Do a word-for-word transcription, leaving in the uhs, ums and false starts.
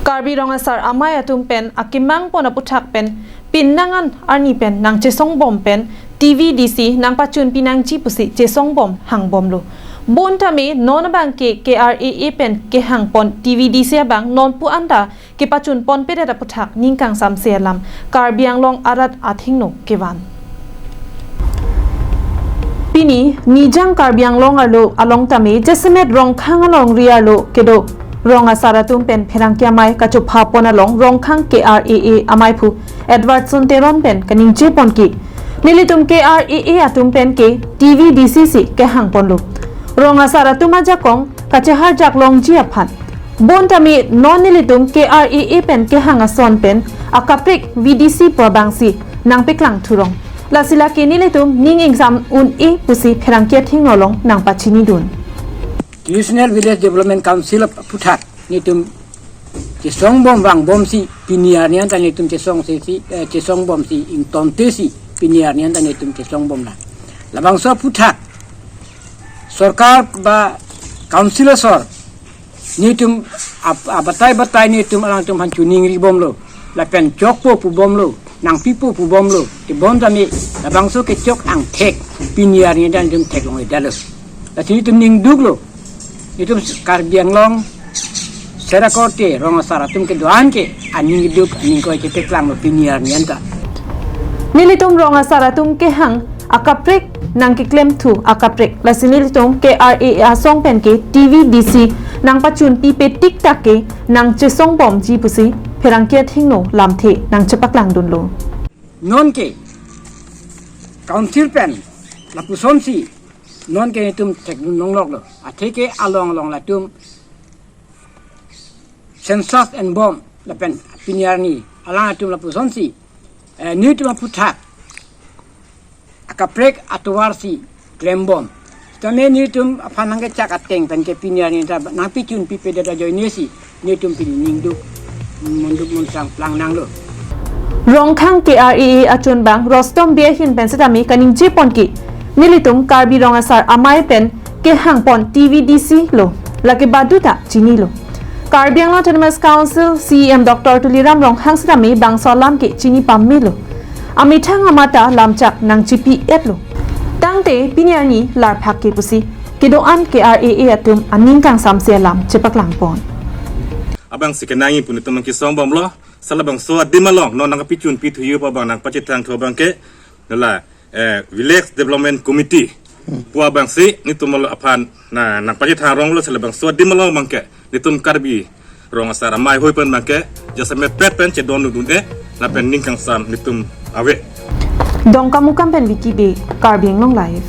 Karbi Rong Asar Amei atum pen akemang pon aputhak pen pinnang an arni pen nangchesong bom pen T V D C nangpachun pinangji pusi chesong bom hang bomlo. Bonta me non abang ke K R A A pen kehang pon T V D C abang non pu anta kepachun ponpedet aputhak ning kangsamse alam Karbi Anglong arat athengno kevan. Pini Nijang Karbi Anglong arlo along tame jasemet Rongkhang alongri arlo kedo Rong Asar atum pen pherangke amei kachopha pon along Rongkhang K R A A ameiphu Edwardson Teron pen kaningje pon ke nelitum K R A A atum pen ke T V D C si kehang ponlo. Rong Asar atum ajakong kacheharjak longji aphan. Bonta me non nelitum K R A A pen kehang ason pen akaprek V D C pu abangsi nangpeklang thurong. Lasi lake nelitum ning ingsam un-e pusi pherangke athengno along nangpachinidun. Traditional Village Development Council aputhak nelitum chesong bom vang bomsi pini arni anta nelitum chesong si, si, eh, chesong bomsi ingtonte si pini arni anta nelitum chesong bomlang. Labangso aputhak sorkar ba council asor nelitum ap-, abatai batai nelitum alangtum aphan choningri bomlo, lapen chokpo pu bomlo, nangpipo pu bomlo. Te bonta me labangso kechok angthek pini arni anta nelitum theklongledetlo. Lasi nelitum ningduklo. Nelitum Karbi Anglong sera korte Rong Asar atum kedo-an ke aning keduk aning koi keteklanglo pini arni anta. Nelitum Rong Asar atum kehang akaprek nangkeklem thu akaprek. Lasi nelitum K R A A asong pen ke T V D C nangpachun pipe tik tak ke nangchesong bomji pusi pherangke athengno lamthe nangchepaklangdunlo. Non ke council pen lapusonsi non ke nelitum thekdun longloklo. Atheke along along latum census en bom lapen pini arni alangtum lapusonsi, eh, nelitum aputhak akaprek atovarsi klem bom. Tame nelitum aphan nangkechak ateng pen ke pini arni ta nangpachun pipedet ajoinesi nelitum pini ningduk munduk munsang plang nanglo. Rongkhang K R A A achunbang Rostom Bey ahin pen setame kaningje pon ke nelitum Karbi Rong Asar Amei pen kehang pon T V D C lo, lake baduta chinilo. Karbi Anglong Autonomous Council C E M Doctor Tuliram Ronghang setame bangso alam ke chini pamelo. Amethang amata lamchak nangchipi-etlo. Tangte pini arni larphak ke pusi kedo-an K R A A atum aning kangsamse alam chepaklang pon. Abangsi kenangji pu nelitum kesong bomlo, sala bangso adim along non nangpachun pithuji pu abang nangpachethang thu abang ke nela, eh, Village Development Committee pu abangsi nelitum aphan na nangpachethang ronglo, sala bangso adim along abang ke nelitum Karbi Rong Asar Amei ahoi pen abang ke jasemet pet pen chedondun-e lapen ning kangsam nelitum ave. Dongkamukam pen Vicky Bey, Karbi Anglong Live.